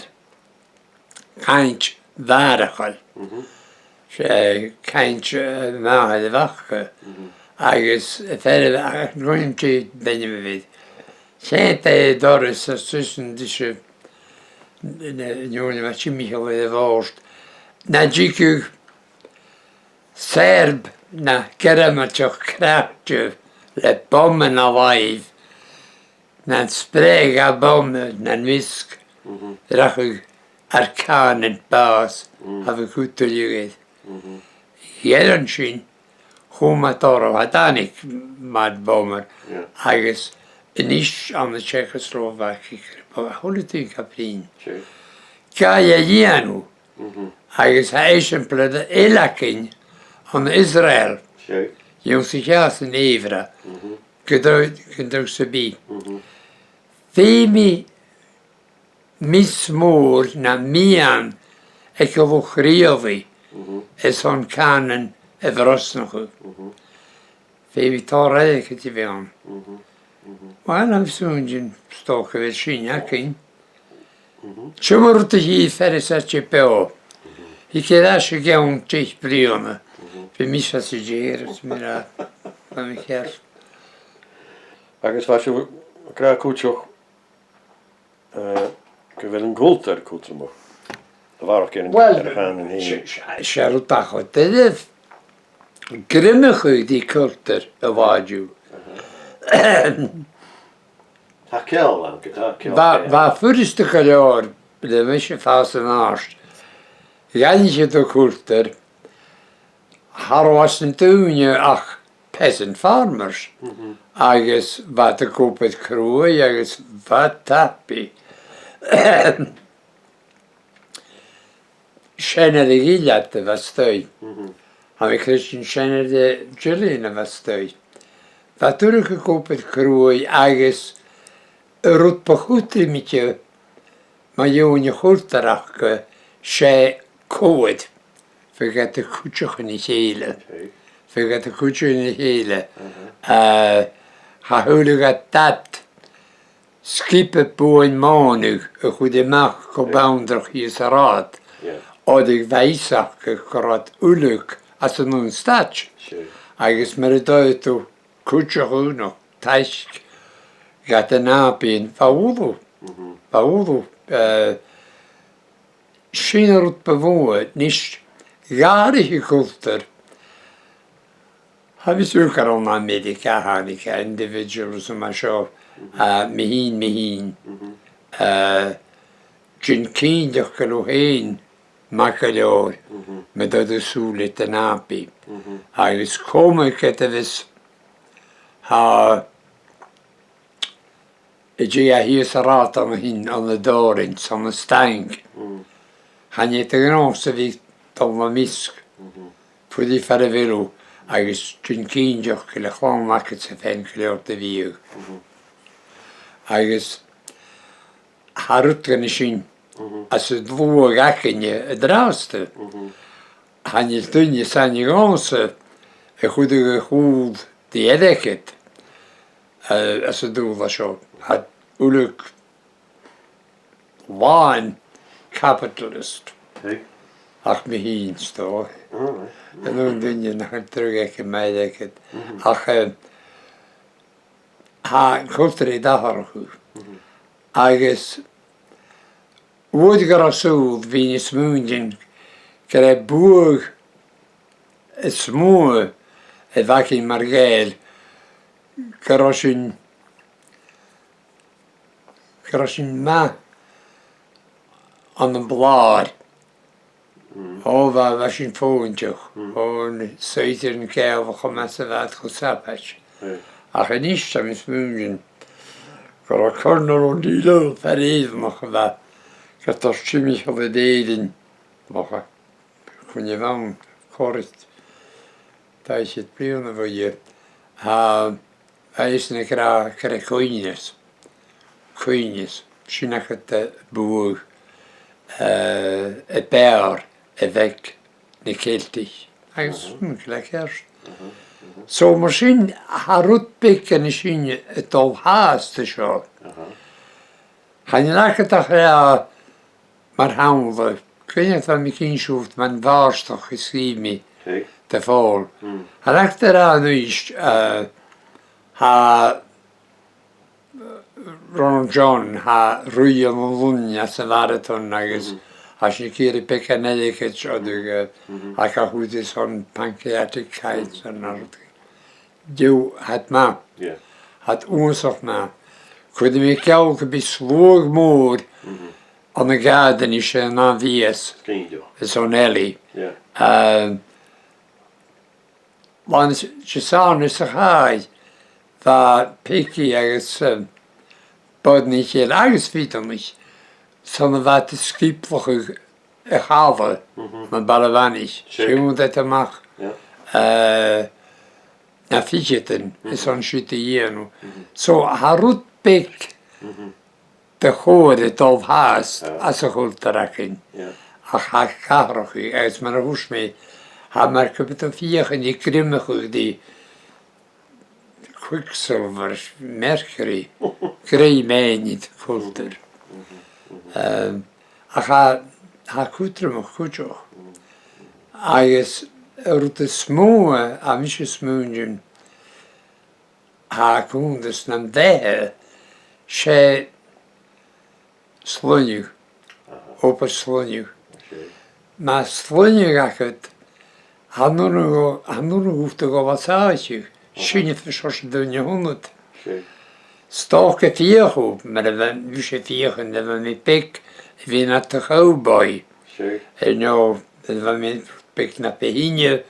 cainnt mhàthaireachail. Mhm. 'S e cainnt, eh, màthair a bh' aca. Mhm. Agus fear a bh' ann, chan eil cuimhne agam dè an t-ainm a bh' air. Shìos an taigh air doras, is thuirt e ris an, an, an fheadhainn a bha timcheall air a' bhòrd, "Na tigeadh Serb no Gearmailteach craicte le boma na làimh, nan spreadhadh e boma nan measg, mhm, rachadh ar cànan bàs, mm, a bhith a' cur tuilleadh air." Mhm. Dh'fhaodadh sin, Chùm e dorra, tha, thàinig Mad Bummer, yeah, agus a-nis ann an Czechoslovakia, a h-uile duine ga bruidhinn. Sure. Gabhaidh e a dhèanamh, mhm, agus tha eisimpleir eile againn ann an Israel, sure, dh'ionnsaich e san fhèimh, mhm, gun do, gun do dh'fhàs e bìdh. Mhm. Feumaidh mise mòran nam meadhan aig a' luchd-riaghlaidh, mhm, airson cànan a bhrosnachadh. Mhm. Feumaidh tòrr airgid a bhith ann. Mhm. Mhm. Uill, tha mi a' smaoineachadh 's dòcha gu bheil sin againn. Mhm. Seo mar rud a chì fear as fhaide beò. Mhm. Thig e air ais o chionn deich bliadhna. Mhm. Bidh mise às a dhèidh, is mi ràdh, bha mi ceart. Agus bha sibh ag ràdh cuideachd, eh, gu bheil an cultar cudromach. A bharrachd air an, uill, air a' chànan fhèin. 'S e, 's e, 's e rud a tha cho doirbh. Greimeachadh ri cultar a' bhàillidh. Aha. Tha ceòl ann, gu, tha ceòl, bha, ceòl, bha furasta gu leòr, le mise a' fàs an àirde. Dh'aithnicheadh tu cultar, cha robh anns na daoine ach peasant farmers, mhm, agus bha iad ag obair cruaidh agus bha iad tapaidh. Seanair a' Ghillearda a bha a-staigh. Mhm. Tha mi a' creidsinn seanair de Gillian a bha a-staigh. Bha iad uile ag obair cruaidh agus an rud bu chudromaiche mu dheidhinn a' chultair aca, 's e cobhair. Bhiodh iad a' cuideachadh a chèile. Ok. Bhiodh iad a' cuideachadh a chèile. Mhm. Eh, cha shaoileadh iad dad sgioba buain mònadh a chur a-mach gu, yeah, Bandraich shìos an rathad. Yeah. Oir bha fios aca gun robh iad uileag às an aon staid. Sure. Agus mura d' fhuair tu cuideachadh no taic dha na nàbaidhean, bha uile, mhm, bha uile, eh, sin an rud bu mhotha. A-nis, dh'atharraich a' chultar, tha mi a' smaoineachadh gur ann à Ameireagaidh a thàinig individualism mar seo, mhm, eh, mi fhìn, mi fhìn. Mhm. Eh, dèan cinnteach gu bheil thu fhèin math gu leòr, mhm, ma tha thu a' dol sùil air do nàbaidh. Mhm. Agus coma ged a bhios, tha, a' dol shìos an rathad an sin, ann an doras, ann an staing. Mm. Chan eil e a' gnothach a bhith a' dol nam measg. Mhm. Fuirich far a bheil thu, agus dèan cinnteach gu bheil a' chlann agad-sa faighinn gu leòr de bhiadh. Mhm. Agus tha rudan mar sin, mhm, anns an t-sluagh againne an-dràsta. Mhm. Chan eil duine as aithne dhòmhsa a chuireadh a chùl ri airgead, eh, anns an dùthaich seo. Tha iad uile làn capitalist. Hey. Ach mi fhìn, 's dòcha. All right. An aon duine nach eil dragh aige mu airgead. Mhm. Ach, eh, tha an cultar air atharrachadh. Mhm. Agus uair gun robh sùil, bhithinn a' smaoineachadh gur e buaidh as motha a bh' againn mar Ghàidheil, gun robh sinn, gun robh sinn math ann am blàr. Mm. Ò, bha, bha sinn fòghaineach. Mm. Ò, na saighdearan Gàidhealach, cho math 's a bha iad, cho sabaid. Mm. Ach a-nis, tha mi a' smaoineachadh gun robh Colonel O'Neill, fear Èireannach a bha, gu tuirt e, timcheall air Èirinn, mo chà, cuine bh' ann, còrr is dà fhichead bliadhna a bhuaithe. Tha, tha esan ag ràdh gur e caoimhneas, caoimhneas, sin agad am buaidh, eh, a b' fheàrr a bh' aig na Ceilteach. Agus, mhm, mm, gu lèir ceart. Mhm, mhm. So, mar sin, tha rud beag dhen a sin a' dol fhathast an seo. Aha. Chan eil agad ach, eh, mar shampla, cuimhne, tha mi cinnteach, mun bhàrdachd a sgrìobh mi, ok, do Phòl. Mm. Chan eil agad ach a ràdh a-nis, eh, tha Ronald John, tha ruith ann an Lunnainn anns a' mharathon agus, mhm, tha sinn ag iarraidh beagan airgid oirre, eh, mhm, ach a chuireas ann pancreatic cancer no rud. Tha iad math. Yeah. Tha iad uabhasach math. Cuiridh mi geall gum bi sluagh mòr, mhm, ann an Gàirdeanan an ath mhìos. Sgrìobh. Is ann Ellie. Yeah. Um, Bha an t-, t-, sàr-nighean sa chaidh, bha Peigi agus, um, Bodnaich eile agus Fidenaich, 's ann a bha iad a' sgioblaich a' challa, na baile a' bhanaich. Sure. Siud a-mach, eh, na ficheadan, is ann siud a dhèanamh. So, tha rud beag de chòir a' dol fhathast às a' chultar againn. Ach tha e ag atharrachadh, agus mar a thuirt mi, tha mar gum biodh tu a' feuchainn ri griomachadh de quicksilver, mercury, greim air an cultar. Ehm, ach tha, tha e cudromach cuideachd. Agus an rud as motha a tha mise a' smaoineachadh, tha cunntadh nam bheatha, 's e sloinneadh, obair sloinneadh. Mas e sloinneadh agad, chan urrainn, chan urrainn dhut a dhol às àicheadh, sin a tha seòrsa duine a th' annad. 'S dòcha fiù 's, mar a bha, bha mise a' feuchainn nuair a bha mi beag, a bhith nad chowboy. Air neo, nuair a bha mi beag na bu shine,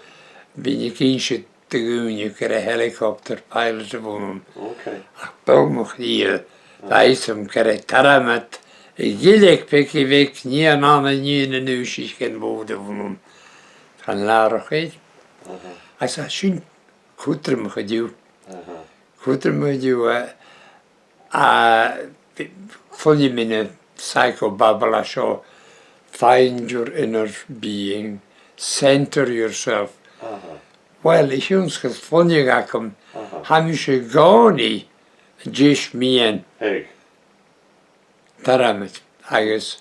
bha mi ag innse do dhaoine gur e helicopter pilot a bh' annam. Ach b' ann mo chridhe, bha fhios agam gur e Tormod, a' ghille aig Peigi Bheag, nighean Anna, nighean an Uibhisteach, a bh' annam. Chan eil atharrachadh air. Agus tha sin cudromach an-diugh. Cudromach an-diugh, eh, A, cluinnidh mi na psychobabble a tha seo, "Find your inner being, centre yourself." Uill, a chionn 's gu bheil sloinneadh agam, tha mise an-còmhnaidh an teis mheadhan Tormoid, agus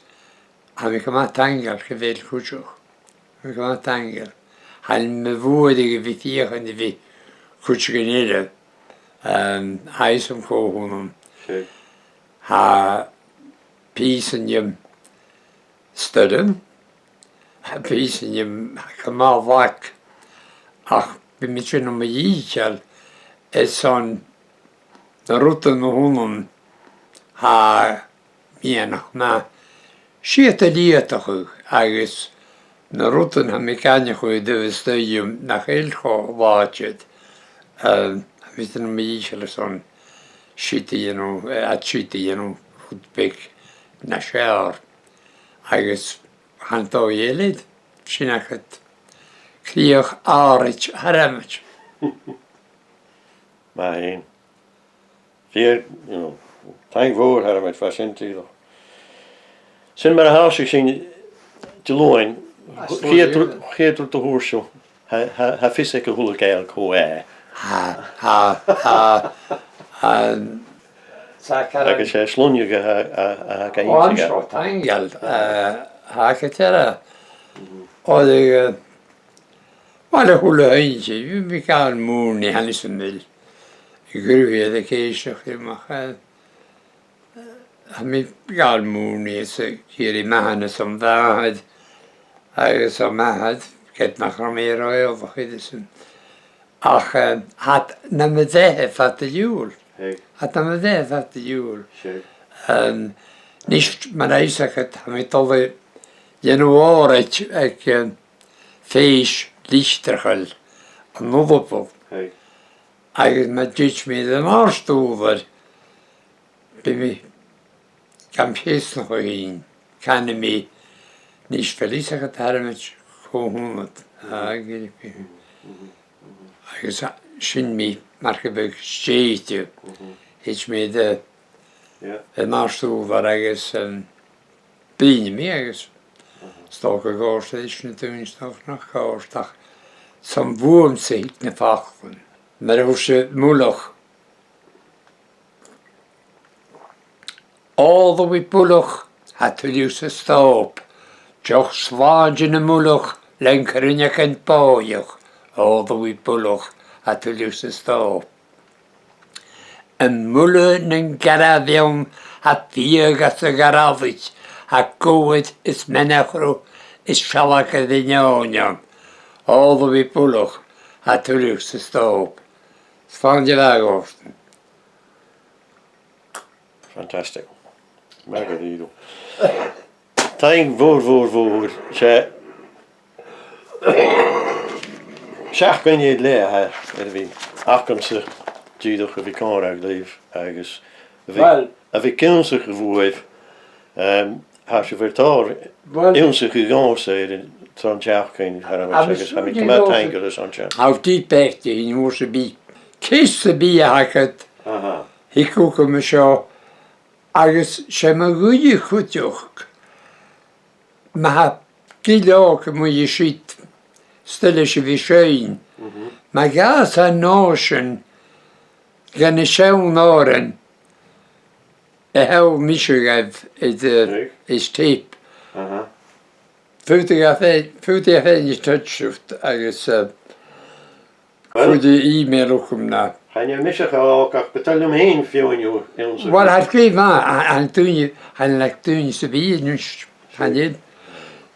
tha mi gu math taingeil gu bheil cuideachd. Tha mi gu math taingeil. Chan eil mi a' bhuaidh a bhith a' feuchainn a bhith cuideigin eile. Ehm, tha fhios agam cò th' annam. Tha pìosan dheth stoidhle, tha pìosan dheth gu math lag, ach bidh mi a' dèanamh mo dhìcheall airson na rudan a th' annam, tha mi a' smaoineachadh, siud a leudachadh agus na rudan a tha mi ag aithneachadh a dh'fhàs dhomh nach eil cho làidir, ehm, tha mi a' dèanamh mo dhìcheall airson siud a dhèanamh, eh, siud a dhèanamh rud beag nas fheàrr. Agus chan e dòigh eile, sin agad crìoch àraid Thormoid. Math fhèin. Fìor, you know, taing mhòr, Thormoid, bha sin dìreach. Sin mar a thòisich sinn Diluain, a' chiad rud, chiad rud a thuirt sibh, tha, tha, tha fios aig a h-uile Ghàidheal cò e. Tha, tha, tha, tha, tha, agus 's e sloinneadh a tha, a, a tha ag innse. Ò, tha seo taingeil, eh, tha e gu dearbh. Ò, eh, Uill, a h-uile h-oidhche, bha mi a' gabhail mòine, chan eil fhios agam a bheil an cruth air a' cheist a-mach, eh, tha mi a' gabhail mòine is a' cur mathanas am màthair, agus am màthair, ged nach robh mi ro eòlach idir sin. Ach, eh, tha iad nam bheatha fad an t-siubhail. Tha iad nam bheatha fad an t-siubhail. Ehm, a-nis, mar a tha fhios agad, tha mi a' dol a dhèanamh òraid aig, eh, fèis litreachail an Ulapul. Agus ma thèid mi dhan àrd-ùrlar, bidh mi gam cheasnachadh fhìn, canaidh mi, a-nis, a bheil fhios agad, Thormoid, cò th' annad. Agus a, sin mi, mar gum biodh, stèidhichte. Thèid mi dhan àrd-ùrlar agus, em, bruidhnidh mi agus 's dòcha gun còrd e ris na daoine, 's dòcha nach còrd, ach 's ann bhuamsa a thig na faclan. Mar a thuirt Muileach, "Òl a bhith buileach, tha tuilleadh sa stòb. Deoch slàinte na muileach, len cruinneagan bòidheach. Òl a bhith buileach, tha tuilleadh sa stòb." Am muile nan garbh ann, tha fiadh às a' gharbhaich, tha gobhair is meanbh-chruth is sealgair an eòin ann. Òl a bhith buileach, tha tuilleadh sa stòb. Slàinte mhath, Gòrdan. Fantastic. Math dha-rìribh. Taing mhòr, mhòr, mhòr. 'S e Seachdain eile a tha air a bhith agamsa dìreach a bhith còmhla ribh agus a bhith, Well, a bhith ag ionnsachadh bhuaibh. Em, tha sibh air tòrr Well, ionnsachadh dhòmhsa air an, tron t-seachdain, tha mi, agus tha mi gu math taingeil airson sin. How deep back do you know to be? Ceist sam bith a th' agad, Aha. Thig thugam an seo, agus 's e mo ghuidhe cuideachd, ma tha gille òg a-muigh an siud, 's toil leis a bhith a' seinn. Mhm. Ma ghabhas an nòisean dha na seann òrain a sheall mise dhuibh air, Right. air tape. Aha. Faodaidh e fhèin, faodaidh e fhèin a thoirt sibh agus, eh, Well, faodaidh e email thugam na. Chan eil mise cho òg ach bu toil leam fhèin fuine ionnsachadh. Well, tha e glè mhath, a, an duine, chan eil ach duine sam bith a-nis, chan eil.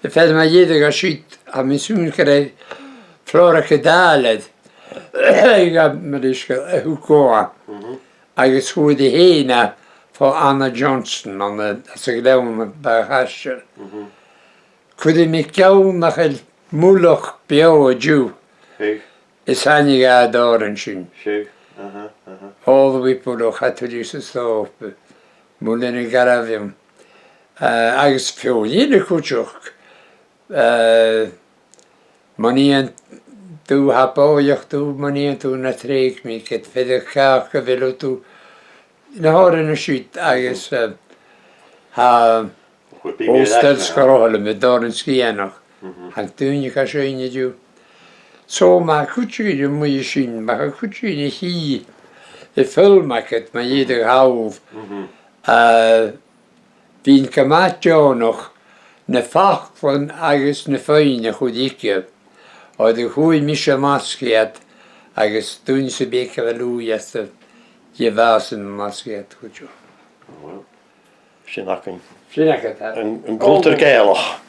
Am fear mu dheireadh a bha siud, tha mi a' smaoineachadh gur e Flora Cadal, a ghabh mo leisgeul, a thug dhomh e. Mhm. Agus fhuair i fhèin e bho Anna Johnson, ann an, anns a' Ghleann a Bhàgh Chaisteil. Mhm. Cuiridh mi ceann nach eil mullach beò an-diugh. Seadh. Is thàinig e an t-òran sin. Seadh, aha, aha. All the way below, cha toil leis an slope, muileann a' gharbhaidh. Eh, agus feadhainn eile cuideachd, eh, Mun fhiann thu, tha bòidheach thu, mun fhiann thu na trèig mi, ged feadhainn càch a bheil thu, na h-òrain a tha siud agus, eh, tha Chuir mi Ò Stail Sgarothal, am Dòran Sgitheanach. Mhm. Tha an duine ga seinn an-diugh. So ma tha cuideigin a-muigh an sin, ma tha cuideigin a' tighinn a' film agad, ma dh'fhaodadh, Mhm. eh, bhithinn gu math deònach na faclan agus na fuinn a chur thuige, oir chuir mise am masg iad agus duine sam bith aig a bheil ùidh aca, gheibh esan am masg iad cuideachd. Well, sin againn. Sin agad e. An, an cultar Gàidhealach.